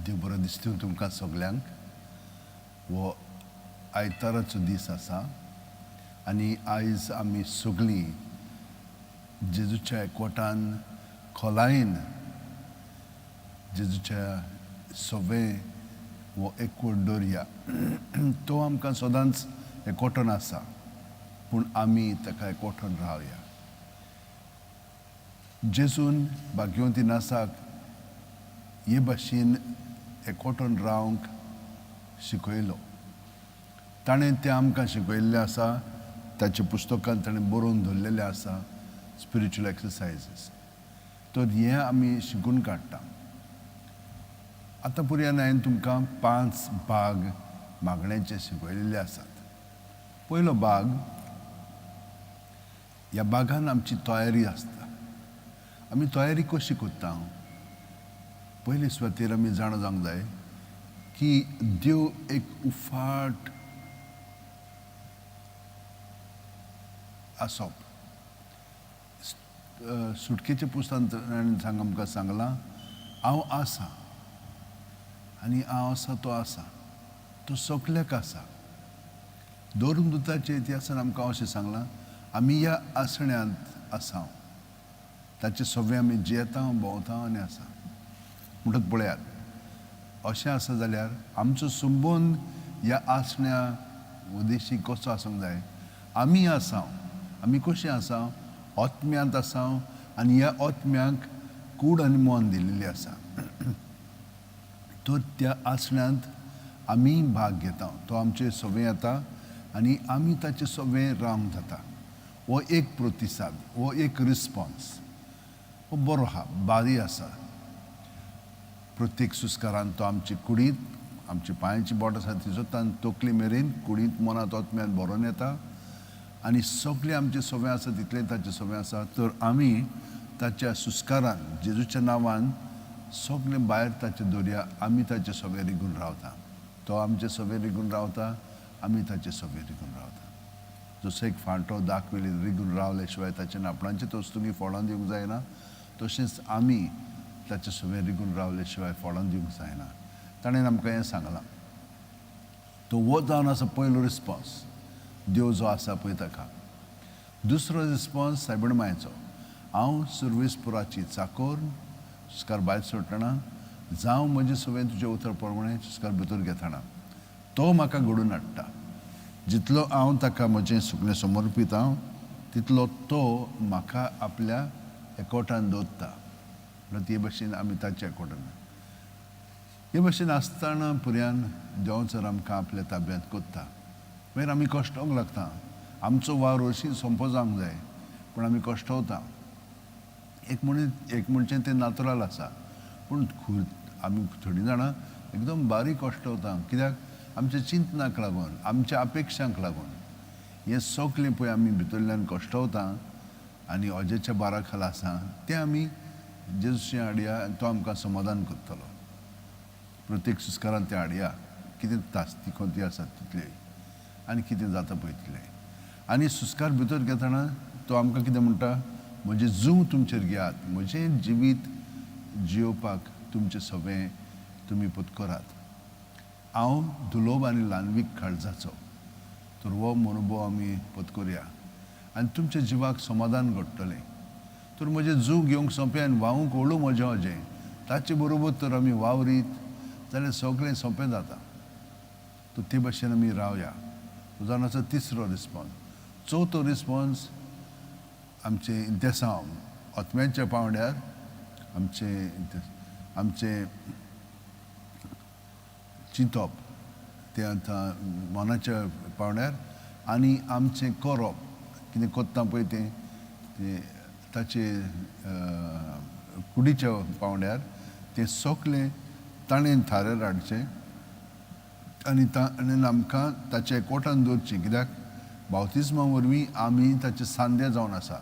देव बरो दिसतूं तुमकां सगल्यांक. हो आयताराचो दीस आसा आनी आयज आमी सगळीं जेजूच्या एकवटान खोलायेन जेजूच्या सवे हो एकवट दवरया. तो आमकां सदांच एकवटन आसा, पूण आमी ताका एकवटन रावया. जेजून भाग्यवंती नासाक हे भाशेन एकवटन रावंक शिकयलो. ताणें तें आमकां शिकयल्लें आसा, ताच्या पुस्तकान ताणें बरोवन दवरलेलें आसा, स्पिरिच्युअल एक्सरसायजीस. तर हें आमी शिकून काडटा. आतां पर्यंत हांवें तुमकां 5 भाग मागण्याचे शिकयलेले आसात. पयलो भाग, ह्या भागान आमची तयारी आसता. आमी तयारी कशी करता? पयले सुवातेर आमी जाणा जावंक जाय की देव एक उफाट आसप. सुटकेच्या पुस्तकांत ताणें आमकां सांगलां, हांव आसा आनी हांव आसा तो आसा, तो सगल्याक आसा. धर्मदूताच्या इतिहासान आमकां अशें सांगलां, आमी ह्या आसण्यांत आसा, ताचे सगळे आमी जियेता, भोंवता आनी आसा. म्हणटच पळयात, अशें आसा जाल्यार आमचो संबंद ह्या आसण्या उदेशी कसो आसूंक जाय? आमी आसा, आमी कशीं आसा? आत्म्यांत आसा आनी ह्या आत्म्यांक कूड आनी मन दिल्ली आसा. तर त्या आसण्यांत आमी भाग घेता, तो आमचे सवे येता आनी आमी ताचे सवे रावंक जाता. हो एक प्रतिसाद, हो एक रिस्पॉन्स, हो बरो आहा, बारी आसा. प्रत्येक सुस्कारान तो आमचे कुडींत, आमचे पांयांची बोट आसा तिचो तान तकली मेरेन कुडींत, मनांत, आत्म्यांत भरोन येता आनी सगळे आमचे सवे आसा तितले ताचे सवे आसा. तर आमी ताच्या सुस्कारान, जेजूच्या नांवान सगळे भायर ताचे दवरया, आमी ताचे सवे रिगून रावता. तो आमचे सवे रिगून रावता, आमी ताचे सवे रिगून रावता. जसो एक फांटो दाखवेली रिगून रावले शिवाय ताचे आपणाचे तोस्तुगी फळां दिवंक जायना, तशेंच आमी ताचे सवे रिगून रावले शिवाय फळां दिवंक जायना. ताणें आमकां हें सांगलां. तो हो जावन आसा पयलो रिस्पॉन्स, देव जो आसा पळय ताका. दुसरो रिस्पॉन्स सायबण मायचो, हांव सुर्वेसपुराची चाकोर, सुस्कार भायर सोडटना जावं म्हजें सवें तुजें उतर प्रमाणें सुस्कार भितर घेतना तो म्हाका घडून हाडटा. जितलो हांव ताका म्हजें सुकणें समर्पीत हांव, तितलो तो म्हाका आपल्या एकवटान दवरता. म्हणल्यार ते भाशेन आमी ताच्या एकवटान. हे भाशेन आसतना पुर्यान देव सर आमकां आपल्या ताब्यांत कोत्ता. मागीर आमी कश्टोवंक लागता. आमचो वावर हरशीं सोंपो जावंक जाय, पूण आमी कश्टवता. एक म्हणचें तें नातराल आसा, पूण आमी थोडीं जाणां एकदम बारीक कश्टवता. कित्याक? आमच्या चिंतनाक लागून, आमच्या अपेक्षांक लागून. हें सगळें पळय आमी भितरल्यान कश्टवता आनी अजेच्या बारा खाला आसा तें आमी जेजूचे हाडया आनी तो आमकां समाधान करतलो. प्रत्येक सुस्कारान तें हाडया, कितें तास ती खंती आसा तितली आनी कितें जाता पळय तितलें. आनी सुस्कार भितर घेतना तो आमकां कितें म्हणटा, म्हजें जूं तुमचेर घेयात, म्हजें जिवीत जियोवपाक तुमचें सगळें तुमी पत्करात. हांव दुलोब आनी ल्हानवीक काळजाचो, तर हो मनोभाव आमी पत्करया आनी तुमच्या जिवाक समाधान घडटलें. तर म्हजें जूं घेवंक सोंपें आनी व्हांवूंक हळू म्हजें अजें, ताचे बरोबर तर आमी वावरीत जाल्यार सगळें सोंपें जाता. तर ते भाशेन आमी रावया. तो जावन आसा तिसरो रिस्पॉन्स. चवथो रिस्पॉन्स आमचें इंतेसांव आत्म्याच्या पांवड्यार, आमचें चिंतप तें आतां मनाच्या पांवड्यार आनी आमचें करप, कितें करता पळय तें ताचे कुडीच्या पांवड्यार तें सगळें ताणें थारार हाडचें आनी ताणें आमकां ताच्या एकवटान दवरचें. कित्याक? बावतिज्मा वरवीं आमी ताचे सांदे जावन आसा.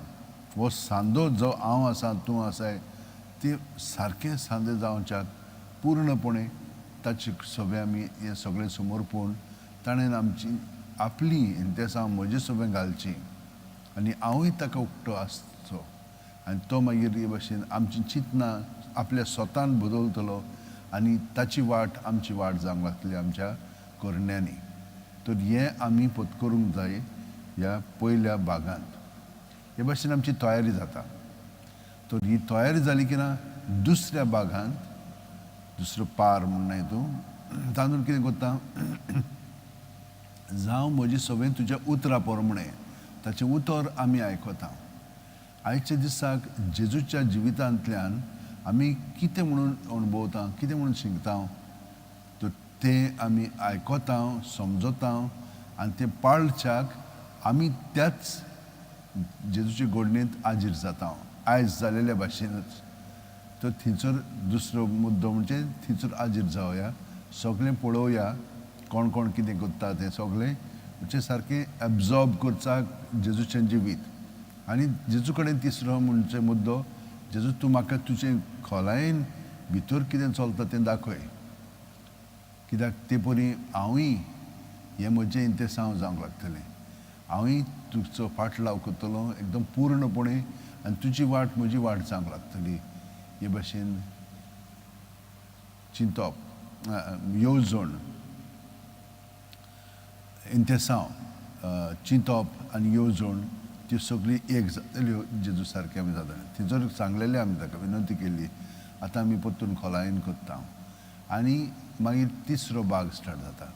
हो सांदो जो हांव आसा, तूं आसाय, ते सारकें सांदे जावच्याक पूर्णपणे ताचे सगळें आमी हें सगळें समर्पण ताणें आमची आपली इंतेसांव म्हजे सगळें घालची आनी हांवूय ताका उक्तो आसचो. आनी तो मागीर हे भाशेन आमची चिंतनां आपल्या स्वतान बदलतलो आनी ताची वाट आमची वाट जावंक लागतली आमच्या करण्यांनी. तर हें आमी पत्करूंक जाय ह्या पयल्या भागांत. हे भाशेन आमची तयारी जाता. तर ही तयारी जाली की ना दुसऱ्या भागांत, दुसरो पार म्हणना हितून, तातूंत कितें करता, जावं म्हजी सगळें तुज्या उतरा प्रमाणें, ताचें उतर आमी आयकता. आयच्या दिसाक जेजूच्या जिवितांतल्यान आमी कितें म्हणून अणभवता, कितें म्हणून शिकता, तर तें आमी आयकता, समजता आनी तें पाळच्याक आमी त्याच जेजूचे घडणेंत आजीर जाता, आयज जालेल्या भाशेनच. तर थंयसर दुसरो मुद्दो म्हणजे थंयसर आजीर जावया, सगळें पळोवया कोण कोण कितें करता तें सगळें म्हणजे सारकें एब्जॉर्ब करचाक जेजूचें जिवीत. आनी जेजू कडेन तिसरो म्हणजे मुद्दो, जेजू तूं म्हाका तुजें खोलायेन भितर कितें चलता तें दाखय, कित्याक ते परी हांवूय हें म्हजें इंतेसांव जावंक लागतलें, हांवूय तुजो फाटलाव करतलो एकदम पूर्णपणे आनी तुजी वाट म्हजी वाट जावंक लागतली. हे भाशेन चिंतप, येवजण, इंतेसांव, चिंतप आनी येवजण त्यो सगळी एक जातल्यो जेजू सारकें आमी जातले. थंयसर सांगलेलें आमी ताका विनंती केल्ली, आतां आमी परतून खोलायेन करता. आनी मागीर तिसरो भाग स्टार्ट जाता.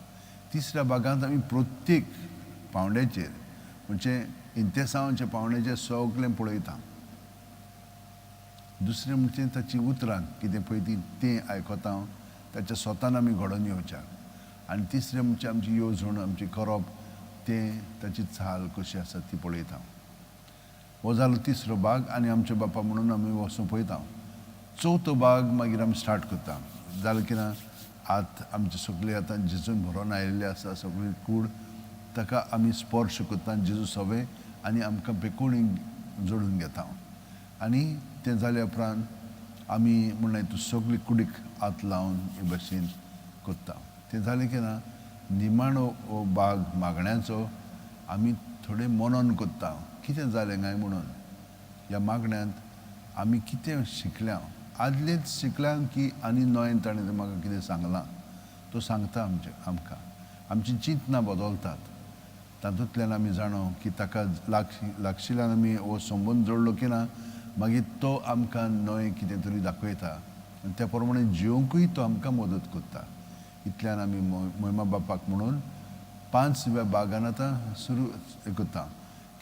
तिसऱ्या भागांत आमी प्रत्येक पावंड्याचेर म्हणजे इंतेसांवाच्या पावंड्याचेर सगळें पळयता. दुसरें म्हणजे ताची उतरां कितें पळय ती तें आयकता, ताच्या स्वतान आमी घडोवन येवच्याक. आनी तिसरें म्हणजे आमची येवजण, आमची करप, तें ताची चाल कशी आसा ती पळयता. हो जालो तिसरो भाग आनी आमच्या बापा म्हणून आमी हो सोंपयता. चवथो भाग मागीर आमी स्टार्ट करता. जालें की ना आत आमचे सगळे आतां जेजून भरोन आयिल्ले आसा सगळी कूड, ताका आमी स्पर्श करता जेजू सवें आनी आमकां बेकोणी जोडून घेता. आनी तें जाल्या उपरांत आमी म्हणलें तूं सगळी कुडीक हात लावन हे भाशेन करता. तें जालें की ना निमाणो हो भाग मागण्याचो आमी थोडें मनन करता, कितें जालें काय म्हणून. ह्या मागण्यांत आमी कितें शिकल्या, आदलेंच शिकल्या की आनी नवें ताणें म्हाका कितें सांगलां तो सांगता आमचें आमकां. आमचीं चिंतनां बदलतात, तातूंतल्यान आमी जाणो की ताका लागशिल्ल्यान आमी हो संबंद जोडलो की ना मागीर तो आमकां नवें कितें तरी दाखयता आनी त्या प्रमाणे जिवंकूय तो आमकां मदत करता. इतल्यान आमी मोहिमा बापाक म्हणून पांचव्या भागान आतां सुरू करता.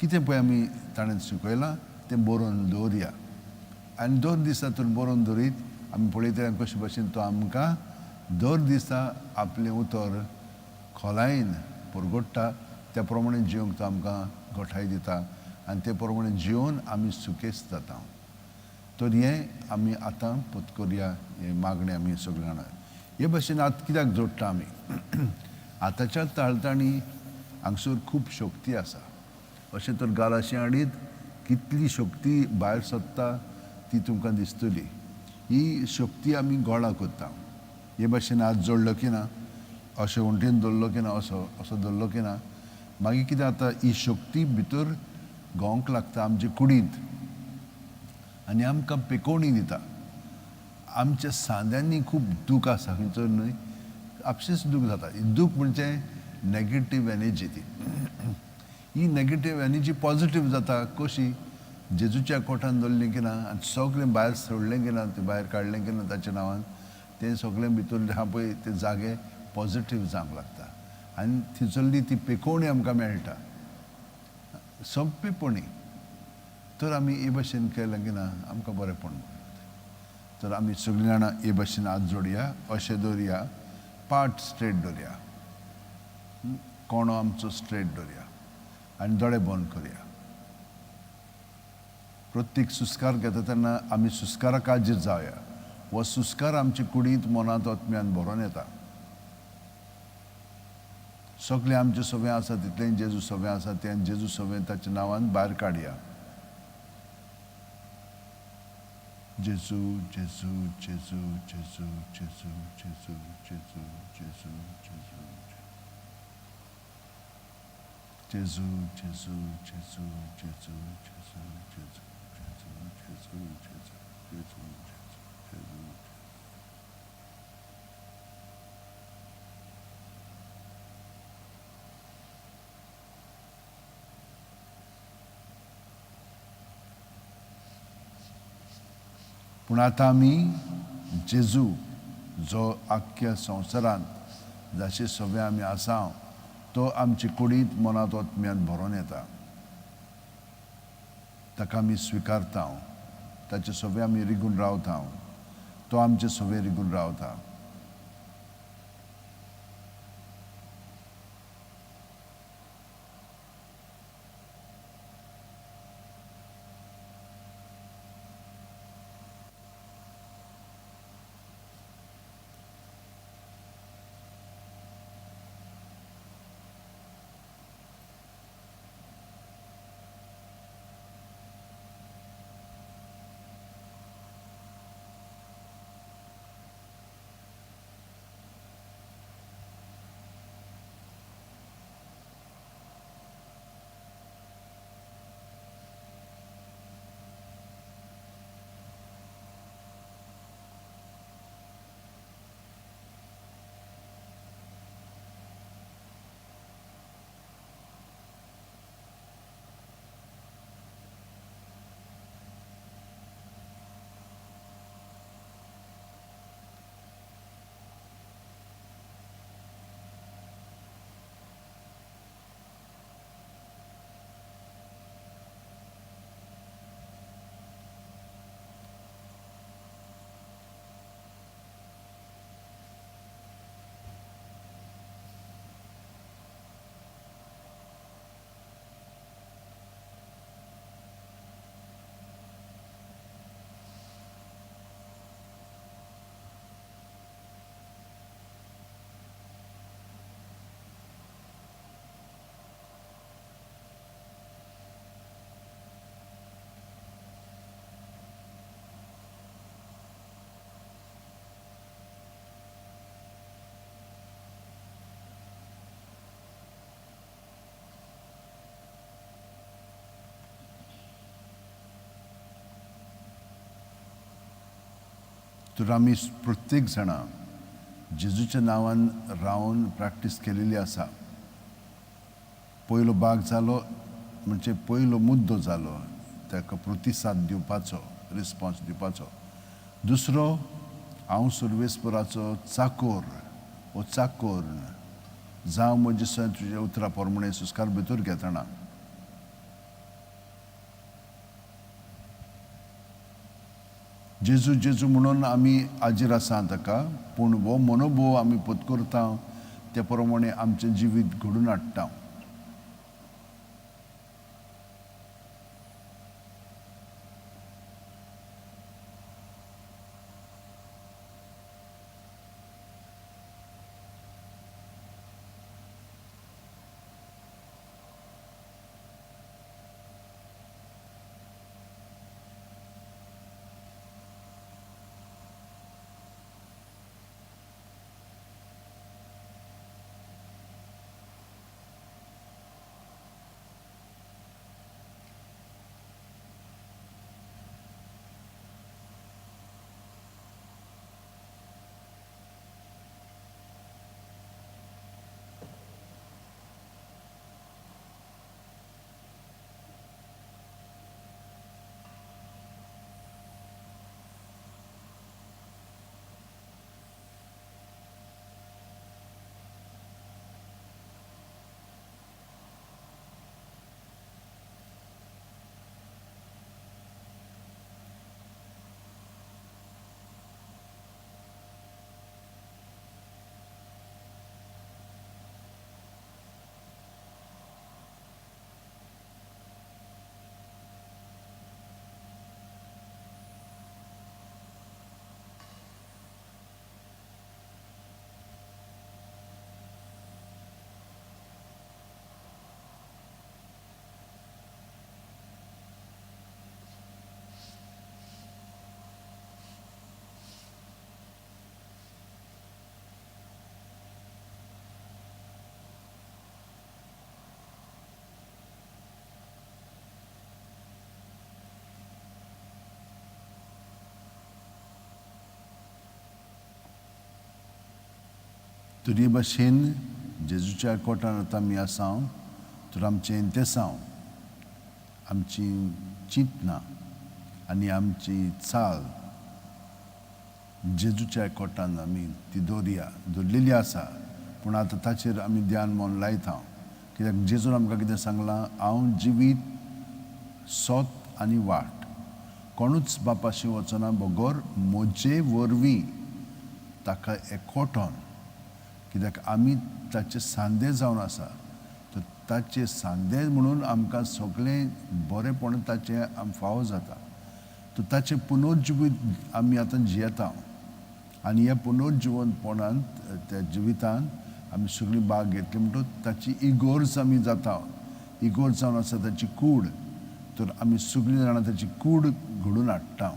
कितें पळय आमी ताणें शिकयलां तें बरोवन दवरया आनी दर दिसा तर बरोवन दवरीत आमी पळयतले कशे भाशेन तो आमकां दर दिसा आपलें उतर खोलायेन परगट्टा, त्या प्रमाणे जिवंक तो आमकां गोठाय दिता आनी ते प्रमाणे जिवन आमी सुखेस्त जाता. तर हें आमी आतां पत्करया, हें मागणें आमी सगळीं जाणां हे भाशेन आतां कित्याक जोडटा आमी. आतांच्या ताळतांनी हांगसर खूब शक्ती आसा, अशें तर गालाशें हाडीत कितली शक्ती भायर सरता ती तुमकां दिसतली. ही शक्ती आमी गोळा करता. हे भाशेन हात जोडलो की ना, अशें वण्टीन दवरलो की ना, असो असो दवरलो की ना, मागीर कितें जाता ही शक्ती भितर घोवंक लागता आमचे कुडींत आनी आमकां पेकोवणी दिता. आमच्या सांद्यांनी खूब दूख आसा खंयचो न्हय, आपशींच दूख जाता. दूख म्हणजे नॅगेटीव एनर्जी. ती ही नॅगेटीव एनर्जी पॉझिटीव जाता कशी, जेजूच्या कोठान दवरली की ना आनी सगळें भायर सोडलें की ना, तें भायर काडलें की ना ताच्या नांवान, तें सगळें भितर आहा पळय ते जागे पॉझिटीव जावंक लागता आनी थंयसरली ती पेकोवणी आमकां मेळटा सोंपेपणी. तर आमी हे भाशेन केलें की ना आमकां बरेंपण मेळटा. तर आमी सगळीं जाणां हे भाशेन हात जोडया, अशें दवरया, पाट स्ट्रेट दवरया, कोणो आमचो स्ट्रेट दवरया आनी दोळे बंद करया. प्रत्येक सुस्कार घेता तेन्ना आमी सुस्काराक आजीर जावया. हो सुस्कार आमचे कुडींत मनांत आत्म्यान भरोन येता. सगळें आमचें सगळें आसा तितलें जेजू सगळें आसा तें जेजू सगळें ताच्या नांवान भायर काडया. जेजू जेजू जेजू जेजू जेजू जेजू जेजू जेजू जेजू जेजू जेजू जेजू जेजू जेजू जेजू जेजू जेजू, जेजू, जेजू, जेजू, जेजू। पूण आतां आमी जेजू जो आख्ख्या संवसारांत जाचे सगळे आमी आसा तो आमचे कुडींत मनांत आत्म्यांत भरोन येता। ताका आमी स्विकारता, ताचे सगळे आमी रिगून रावता, तो आमचे सगळे रिगून रावता। तर आमी प्रत्येक जाणां जेजूच्या नांवान रावन प्रॅक्टीस केलेली आसा। पयलो भाग जालो म्हणजे पयलो मुद्दो जालो ताका प्रतिसाद दिवपाचो, रिस्पॉन्स दिवपाचो। दुसरो, हांव सर्वेस्पराचो चाकोर वो चाकोर जावं म्हजे तुज्या उतरा प्रमाणे संस्कार भितर घेतना। जेजू जेजू म्हणून आमी आजीर आसा ताका, पूण हो मनोभोव आमी पत्करता त्या प्रमाणे आमचें जिवीत घडून हाडटा। तरी भशेन जेजूच्या कोटान आतां आमी आसा तर आमचें इंतेसांव, आमची चिंतना आनी आमची चाल जेजूच्या कोटान आमी ती दवरया, दवरलेली आसा. पूण आतां ताचेर आमी ध्यान मन लायता, कित्याक जेजून आमकां कितें सांगलां, हांव जिवीत, सत आनी वाट, कोणूच बापाशी वचना बगर म्हजे वरवीं ताका एकवटोन. कित्याक आमी ताचे सांदे जावन आसा, तर ताचे सांदे म्हणून आमकां सगळें बरेंपण ताचें फावो जाता. तर ताचें पुनर्जिवीत आमी आतां जियेता आनी ह्या पुनर्जिवनपणांत त्या जिवितांत आमी सगळीं भाग घेतली म्हणटकच ताची इगोर्ज आमी जाता. इगोर्ज जावन आसा ताची कूड, तर आमी सगळीं जाणां ताची कूड घडून हाडटा.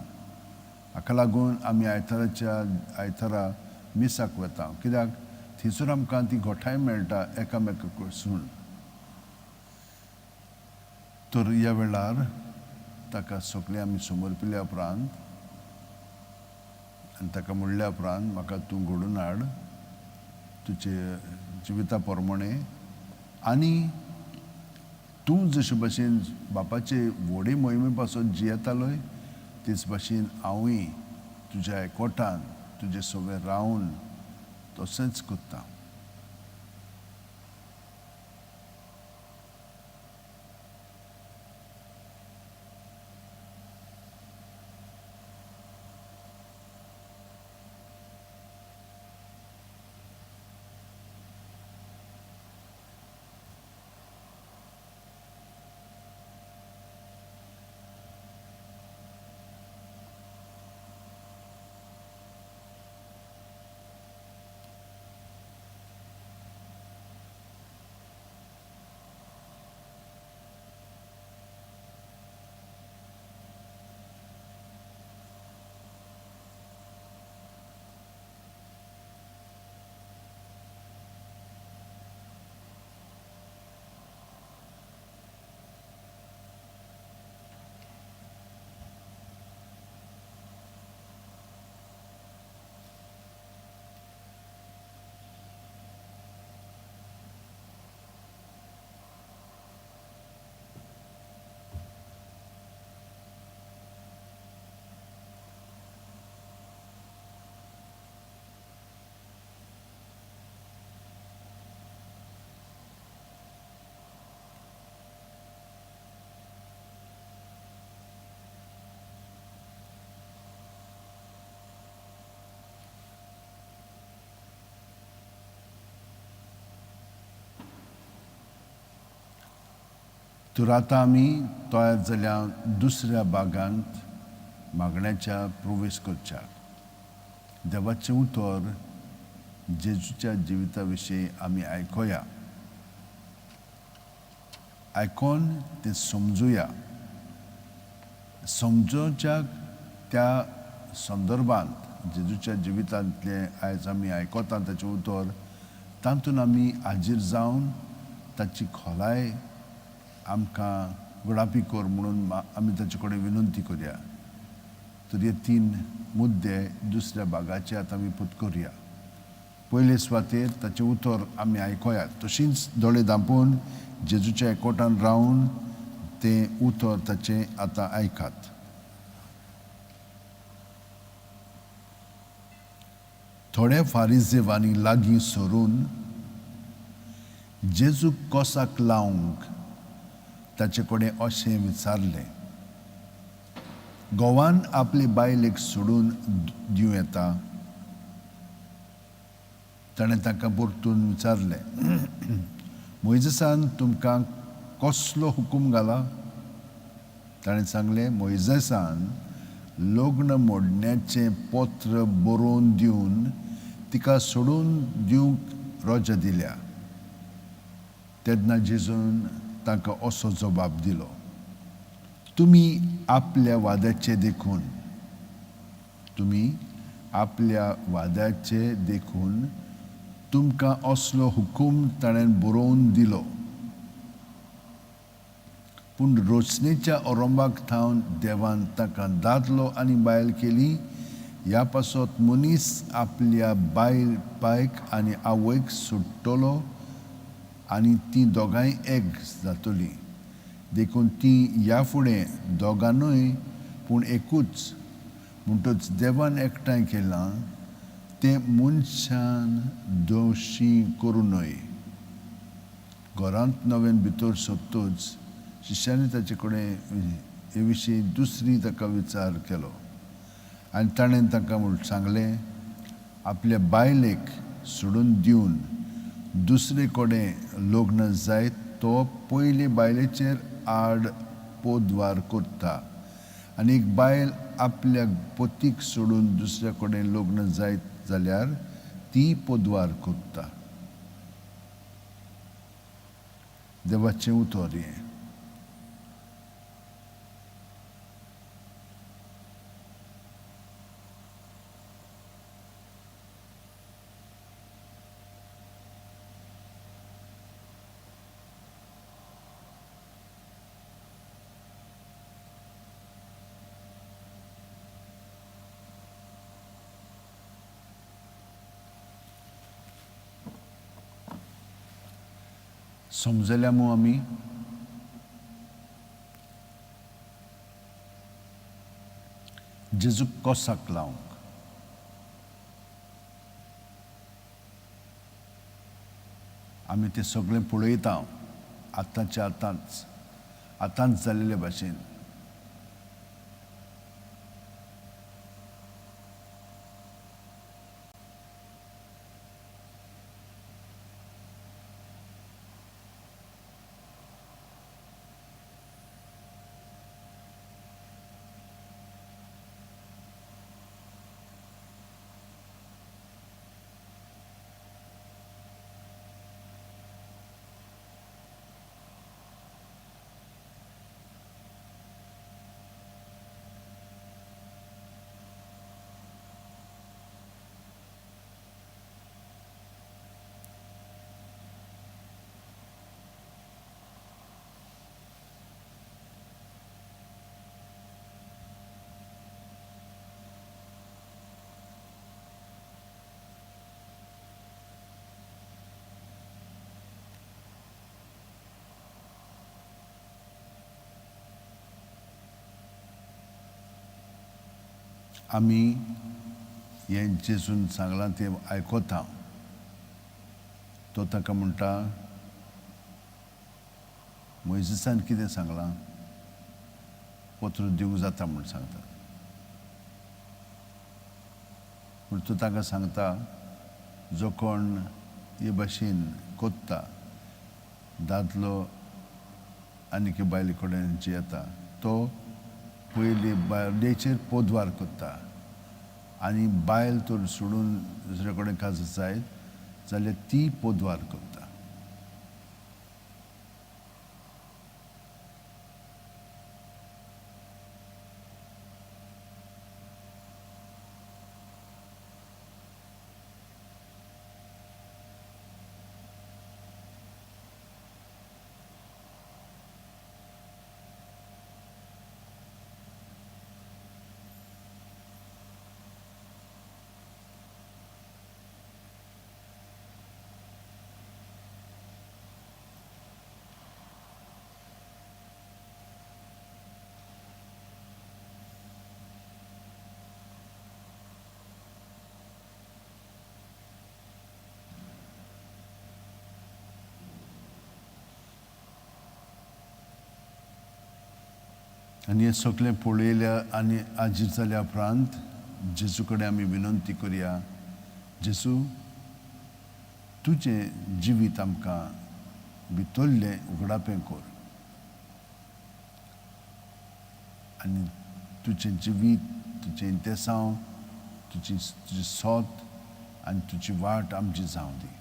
हाका लागून आमी आयताराच्या आयतारा मिसाक वता, कित्याक थंयसर आमकां ती गोठाय मेळटा एकामेका कडसून. तर ह्या वेळार ताका सगळें आमी समर्पिल्या उपरांत आनी ताका म्हणल्या उपरांत म्हाका तूं घडून हाड तुजे जिविता प्रमाणे, आनी तूं जशे भशेन बापाचे व्हडे मोहिमे पासून जियेतालोय तेच भाशेन हांवूय तुज्या एकवटान तुजे सगळें रावन तशेंच करता. तर आतां आमी तयार जाल्या दुसऱ्या भागांत मागण्याच्या प्रवेश करच्या. देवाचें उतर जेजूच्या जिविता विशीं आमी आयकुया, आयकोन तें समजुया. समजोवच्या त्या संदर्भांत जेजूच्या जिवितांतलें आयज आमी आयकता ताचें उतर, तातूंत आमी हाजीर जावन ताची खोलाय आमकां गुडापी कर म्हणून आमी ताचे कडेन विनंती करया. तर हे तीन मुद्दे दुसऱ्या भागाचे आतां आमी पूत करया. पयले सुवातेर ताचें उतर आमी आयकुया, तशींच दोळे धांपून जेजूच्या एकवटान रावन तें उतर ताचें आतां आयकात. थोड्या फारिजेवांनी लागीं सरून जेजूक कोसाक लावंक ताचे कडेन अशें विचारलें, घोवान आपले बायलेक सोडून दिवं येता? ताणें तांकां परतून विचारलें, मोयजेसान तुमकां कसलो हुकूम घाला? ताणें सांगलें, मोयजेसान लग्न मोडण्याचें पत्र बरोवन दिवन तिका सोडून दिवंक रजा दिल्या. तेन्ना जेजून तांकां असो जबाब दिलो, तुमी आपल्या वाद्याचे देखून, तुमी आपल्या वाद्याचे देखून तुमकां असलो हुकूम ताणें बरोवन दिलो. पूण रचनेच्या अरंभाक थावन देवान तांकां दादलो आनी बायल केली. ह्या पासत मनीस आपल्या बायल बायक आनी आवयक सोडटलो आनी तीं दोगांय एक जातलीं. देखून ती ह्या फुडें दोगांनूय पूण एकूच. म्हणटच देवान एकठांय केलां तें मनशान दोशी करूं न्हय. घरांत नव्यान भितर सोदतच शिश्यांनी ताचे कडेन हे विशीं दुसरी ताका विचार केलो आनी ताणें तांकां म्हूण सांगलें, आपल्या बायलेक सोडून दिवन दुसरे कडेन लग्न जायत तो पयले बायलेचेर आड पोदवार करता आनी एक बायल आपल्या पतीक सोडून दुसऱ्या कडेन लग्न जायत जाल्यार ती पोदवार करता. देवाचें उतर हें. समजल्या मू आमी? जेजूक कोसाक लावंक आमी तें सगळें पळयता आतांच्या आतांच, आतांच जाल्ले भाशेन. आमी हें जेजून सांगलां तें आयकता. तो ताका म्हणटा, मोयजेसान कितें सांगलां? पत्र दिवंक जाता म्हूण सांगता. पूण तो ताका सांगता, जो कोण हे भाशेन कोत्ता दादलो आनी बायले कडेन जियेता तो पयली बायलेचेर पोदवार करता आनी बायल तर सोडून दुसरे कडेन काज जायत जाल्यार ती पोदवार करता. आनी हें सगळें पळयल्या आनी आजीर जाल्या उपरांत जेजू कडेन आमी विनंती करया, जेजू तुजें जिवीत आमकां भितरलें उगडापें कर आनी तुजें जिवीत, तुजें इंतेसांव, तुजी सोत आनी तुजी वाट आमची जावं दी.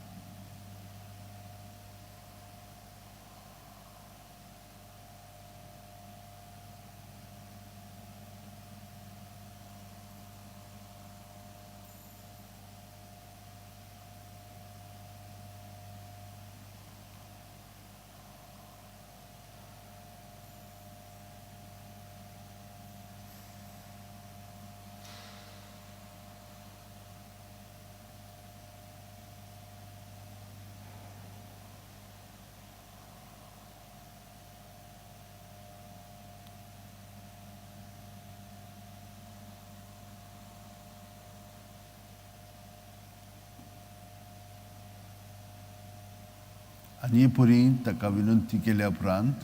आनी हे परी ताका विनंती केल्या उपरांत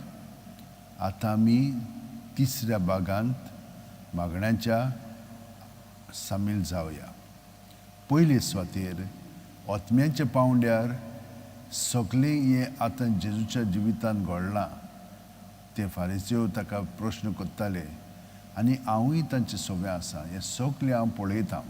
आतां आमी तिसऱ्या भागांत मागण्यांच्या सामील जावया. पयले सुवातेर आत्म्याच्या पांवड्यार सगळें हें आतां जेजूच्या जिवितांत घडलां. ते फारिसेव ताका प्रश्न करताले आनी हांवूय तांचे सवे आसा, हें सगळें हांव पळयतां.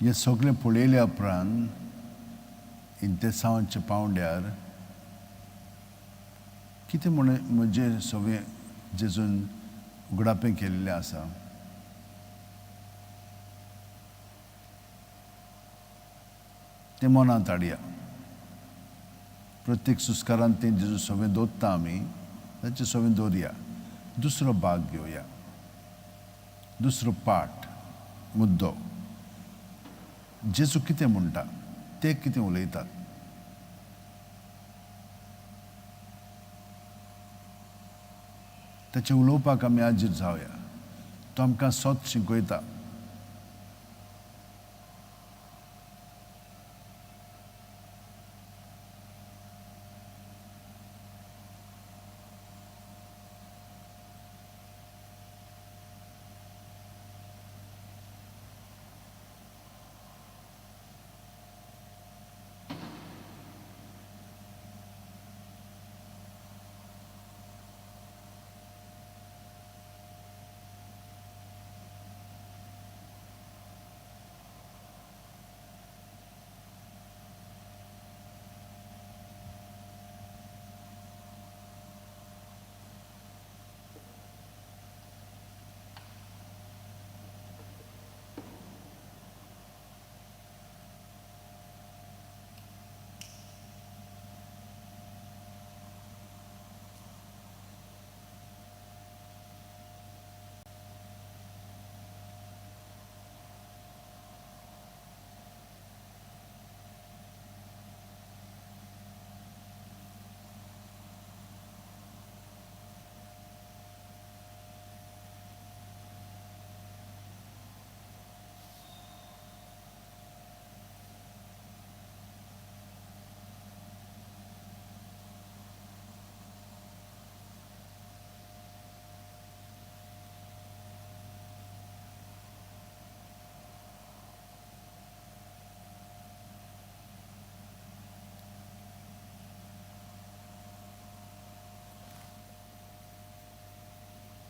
हें सगळें पळयल्या उपरांत इंतेसांवाच्या पांवड्यार कितें म्हण म्हजें सगळें जेजून उगडापें केल्लें आसा. तें मनांत हाडया. प्रत्येक सुस्कारान तें जेजू सगळें दवरता आमी, ताचें सगळें दवरया. दुसरो भाग घेवया, दुसरो पाठ मुद्दो. जेजू कितें म्हणटा, ते कितें उलयतात. ताचें उलोवपाक आमी आजीर जावया. तो आमकां सत शिकयता.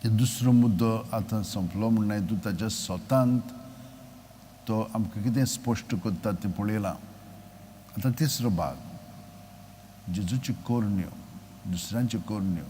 दुसरो मुद्दो आतां सोंपलो म्हणल्यार तूं ताच्या स्वतांत तो आमकां कितें स्पश्ट करता तें पळयलां. आतां तिसरो भाग, जेजूच्यो करण्यो, दुसऱ्यांच्यो करण्यो.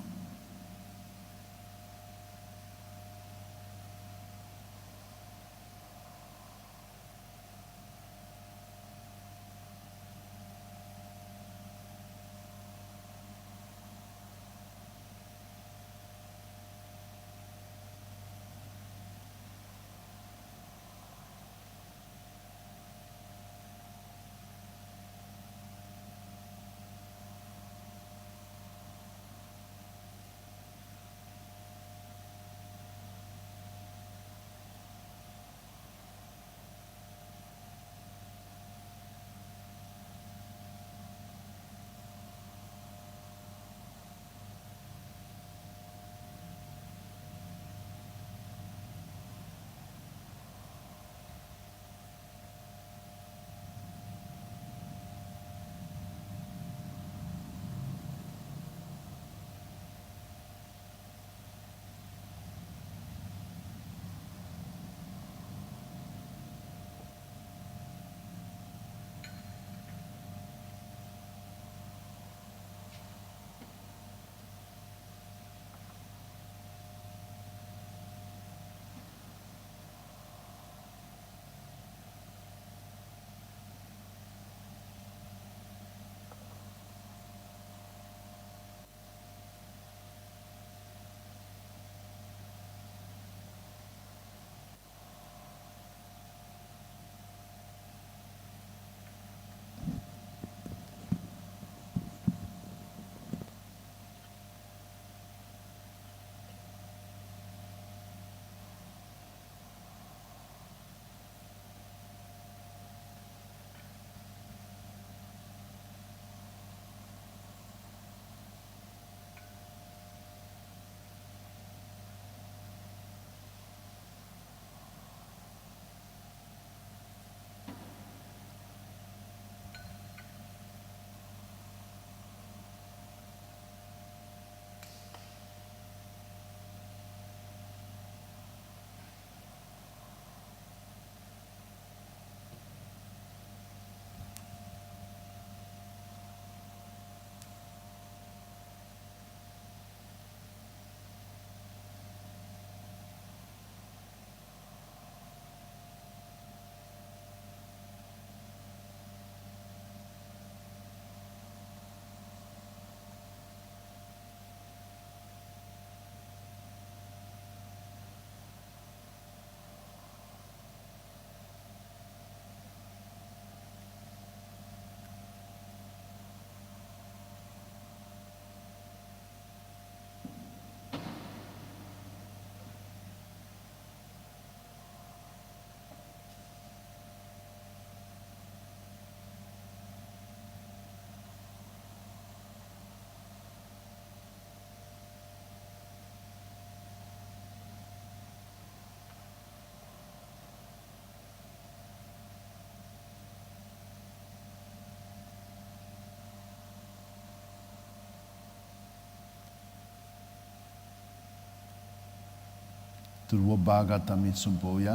तर हो भाग आतां आमी सोंपोवया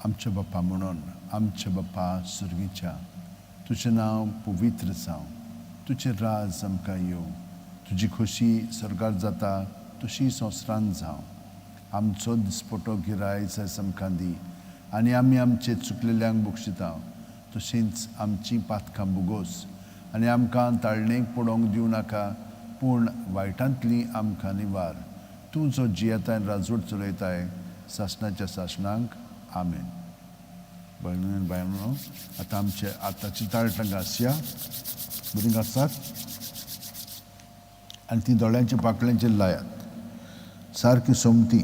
आमच्या बाप्पा म्हणून. आमच्या बाप्पा सर्गीच्या, तुजें नांव पवित्र जावं, तुजें राज आमकां येवं, तुजी खोशी स्वर्गार जाता तशी संवसारांत जावं. आमचो दिसपटो गिरायच आयज आमकां दी आनी आमी आमचे चुकलेल्यांक बक्षिता तशींच आमची पातकां भोगोस आनी आमकां ताळणेक पडोवंक दिवं नाका, पूण वायटांतली आमकां निवार. तूं जो जियेताय राजवट चलयताय सासणाच्या सासणांक. आमेन. भयण बायनो, आतां आमचे आतांची ताळटां घासया, बरीं घासात आनी ती दोळ्यांच्या पाकळ्यांचेर लायात, सारकी सोमती.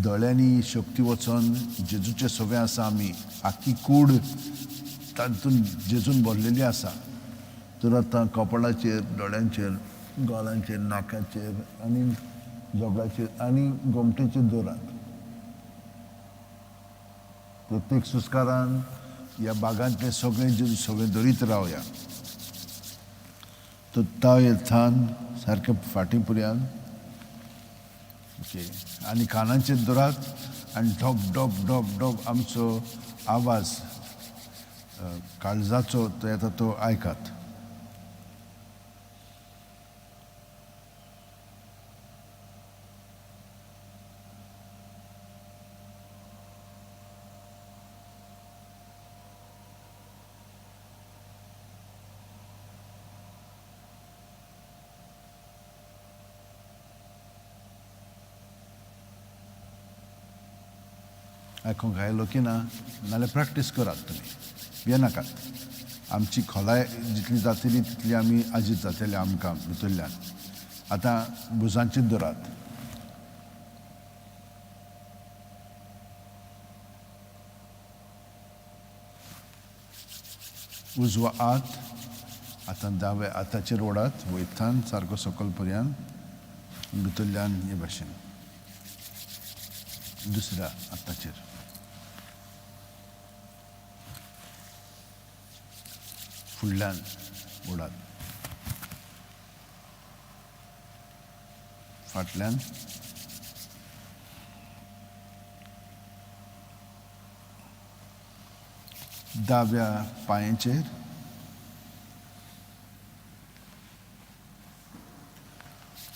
दोळ्यांनी शक्ती वचोन जेजूचे सवे आसा, आमी आख्खी कूड तातूंत जेजून भरलेली आसा. तर आतां कपाळाचेर, दोळ्यांचेर, गोलांचेर, नाकाचेर आनी जोगलाचेर आनी गोमटेचेर दवरात. प्रत्येक सुस्कारान ह्या बागांतले सगळे जेजू सगळे दरीत रावया. तर ताव थान सारकें फाटीं पुरयान, ओके, आनी कानाचेर दवरात आनी डॉप डॉप डॉप डॉप आमचो आवाज काळजाचो तो येता तो आयकात. आयकूंक आयलो की ना, नाल्यार प्रॅक्टीस करात, तुमी भियेनाकात. आमची खोलाय जितली जातली तितली आमी आजीत जातली आमकां भितरल्यान. आतां भुजांचेर दवरात. उजवो हात आतां दाव्या हाताचेर ओडात, वयतान सारको सकयल पर्यंत भितरल्यान हे भाशेन दुसऱ्या हाताचेर. फुडल्यान ओडात, फाटल्यान, दाव्या पांयाचेर,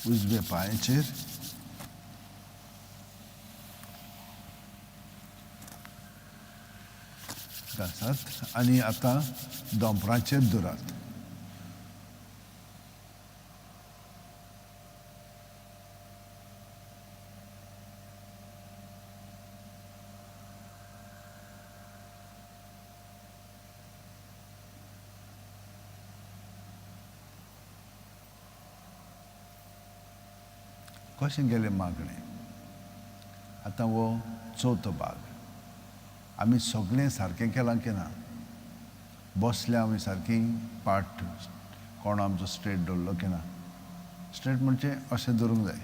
उजव्या पांयाचेर, घासात आनी आतां दोंपराचेर दवरात. कशें गेलें मागणें? आतां हो चवथो भाग. आमी सगळें सारकें केलां की ना? बसल्या आमी सारकी, पाट कोण आमचो स्ट्रेट दवरलो की ना? स्ट्रेट म्हणजे अशें धरूंक जाय,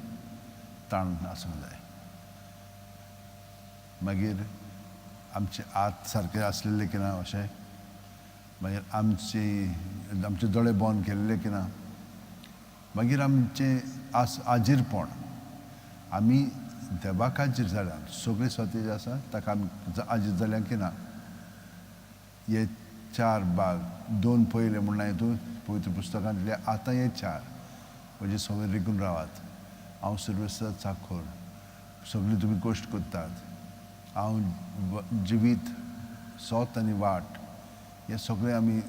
ताण आसूंक जाय. मागीर आमचे हात सारके आसलेले की ना अशें, मागीर आमचे आमचे दोळे बंद केल्ले की ना, मागीर आमचें आजीरपण, आमी देवाक आजीर जाल्या, सगळे स्वते जे आसा ताका आमी आजीर जाल्या की ना. हे चार भाग, दोन पयले म्हणना हितून पवित्र पुस्तकांतले, आतां हे चार म्हणजे सगळे रिगून रावात. हांव सर्वेस्तर चाखोर, सगळीं तुमी कश्ट करतात, हांव जिवीत सोत आनी वाट, हें सगळें आमी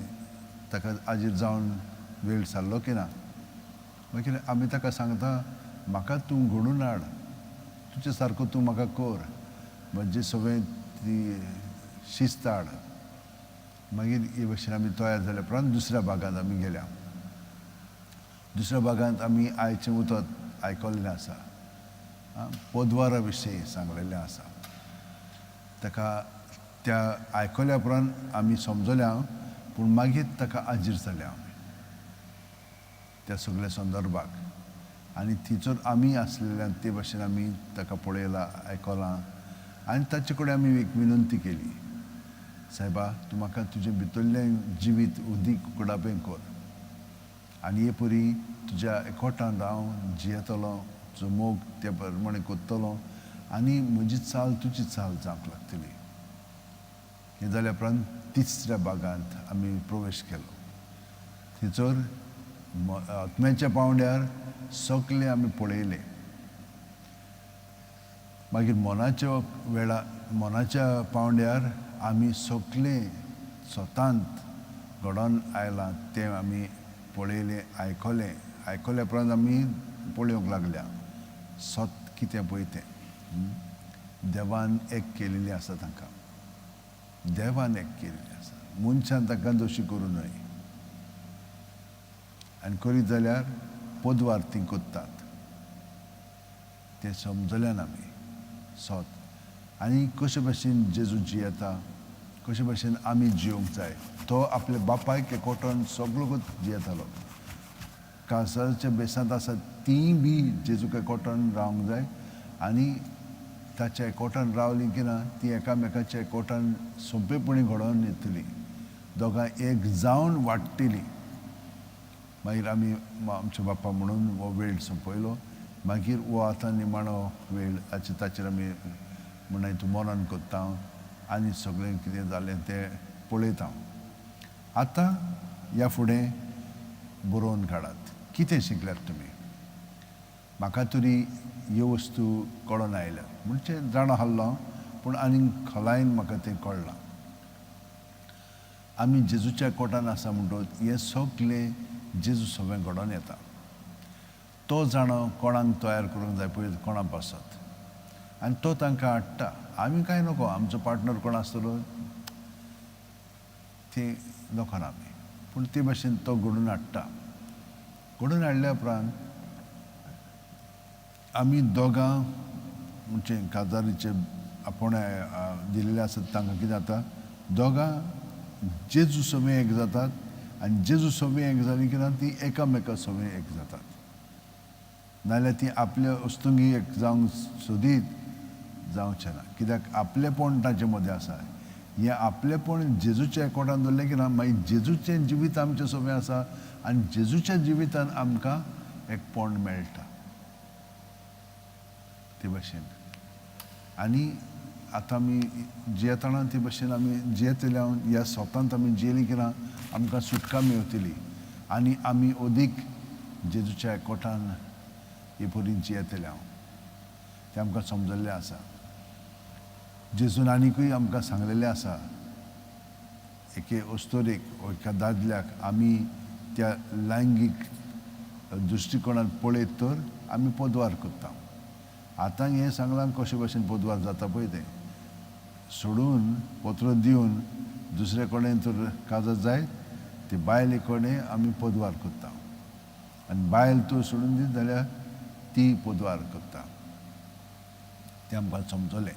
ताका आजीर जावन वेळ सारलो की ना. मागीर आमी ताका सांगता, म्हाका तूं घडून हाड, तुजे सारको तूं म्हाका कर, म्हजे सगळें ती शिस्त हाड. मागीर हे भशेन आमी तयार जाल्या उपरांत दुसऱ्या भागांत आमी गेल्या. दुसऱ्या भागांत आमी आयचें उतर आयकल्लें आसा, पदवारा विशीं सांगलेलें आसा. ताका त्या आयकल्या उपरांत आमी समजल्या, पूण मागीर ताका आजीर जाल्या आमी त्या सगळ्या संदर्भाक. आनी थंयसर आमी आसलेल्यान ते भाशेन आमी ताका पळयलां, आयकलां आनी ताचे कडेन आमी एक विनंती केली, सायबा तूं म्हाका तुजें भितरलें जिवीत उदीक उकडापें कर. आनी हे परी तुज्या एकवटान हांव जियेतलो, तुजो मोग त्या प्रमाणे कोत्तलो आनी म्हजी चाल तुजी चाल जावंक लागतली. हें जाल्या उपरांत तिसऱ्या भागांत आमी प्रवेश केलो. थंयसर आत्म्याच्या पांवड्यार सगळें आमी पळयलें. मागीर मनाच्या वेळा मनाच्या पांवड्यार आमी सगळें स्वतांत घडोवन आयलां तें आमी पळयलें, आयकलें. आयकल्या उपरांत आमी पळोवंक लागल्या सत कितें पळय तें. देवान एक केलेलें आसा तांकां, देवान एक केलेलें आसा, मनशान तांकां दोशी करूं न्हय. आनी करीत जाल्यार पदवार तीं कोत्तात तें समजल्यान आमी सत. आनी कशे भाशेन जेजू जियेता, कशे भाशेन आमी जियोंक जाय. तो आपल्या बापायक एकवटान सगलो जियेतालो. कासाच्या बेसांत आसा तीं बी जेजूक एकवटान रावंक जाय आनी ताच्या एकवटान रावलीं की ना ती एकामेकाच्या एकवटान सोंपेपणी घडोवन येतली, दोगां एक जावन वाडटलीं. मागीर आमी आमच्या बाप्पा म्हणून हो वेळ सोंपयलो. मागीर हो आतां निमाणो वेळ ताचेर आमी म्हणून तूं मरण कोत्ता आनी सगळें कितें जालें तें पळयता. आतां ह्या फुडें बरोवन काडात कितें शिकल्यात तुमी. म्हाका तरी ह्यो वस्तू कळोन आयल्यात, म्हणजे जाणा आसलो पूण आनीक खोलायेन म्हाका तें कळ्ळां. आमी जेजूच्या कोटान आसा म्हणटकच हें सगळें जेजू सगळें घडोवन येता. तो जाणो कोणाक तयार करूंक जाय पळय कोणा पासत, आनी तो तांकां हाडटा. आमी कांय नको, आमचो पार्टनर कोण आसतलो ते नको ना आमी, पूण ते भाशेन तो घडोवन हाडटा. घडोवन हाडल्या उपरांत आमी दोगां म्हणजे काजारीचे आपोवणें दिलेलें आसा तांकां कितें जाता, दोगां जेजू सगळीं एक जातात आनी जेजू सगळीं एक जालीं की ना ती एकामेका सगळीं एक जातात. नाजाल्यार ती आपल्या वस्तुंगी एक जावंक सोदीत जावचें ना, कित्याक आपलेपण ताचे मदें आसा. हें आपलेपण जेजूच्या एकवटान दवरलें की ना मागीर जेजूचें जिवीत आमचें सगळें आसा आनी जेजूच्या जिवितान आमकां एकपण मेळटा ते भाशेन. आनी आतां आमी जियेतना ते भाशेन आमी जियेतले ह्या स्वतांत आमी जियेलीं की ना आमकां सुटका मेळटली आनी आमी अदीक जेजूच्या एकवटान हे परी जियेतले. हांव तें आमकां समजल्लें आसा. जेजून आनिकूय आमकां सांगलेलें आसा एके अस्तोरेक एका दादल्याक आमी त्या लैंगीक दृश्टिकोणान पळयत तर आमी पदवार करता. आतां हें सांगलां कशे भाशेन पदवार जाता पळय तें सोडून पत्र दिवन दुसरे कडेन तर काजार जायत ते बायले कडेन आमी पदवार करता आनी बायल तर सोडून दित जाल्यार ती पदवार करता. तें आमकां समजलें.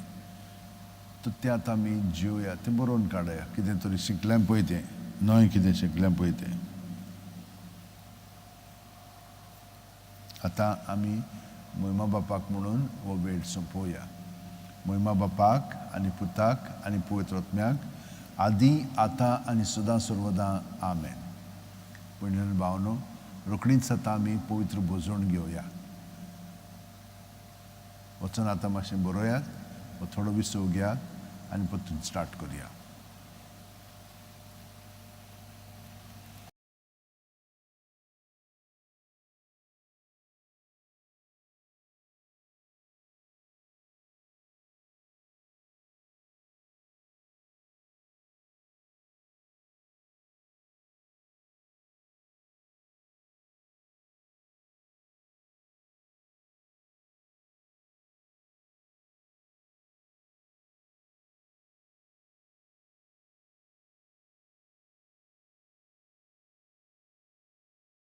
तर तें आतां आमी जिवया, तें बरोवन काडया कितें तरी शिकलें पळय तें, न्हय कितें शिकलें पळय तें. आतां आमी मोहिमा बापाक म्हणून हो वेळ सोंपोवया. मोहिमा बापाक आनी पुताक आनी पवित्र आत्म्याक आदी आतां आनी सदां सर्वदां आमेन. भयणीन भावनो, रोखडीच आतां आमी पवित्र भोजण घेवया. वचून आतां मातशें बरोयात, थोडो विसव घेयात आनी परतून स्टार्ट करुया.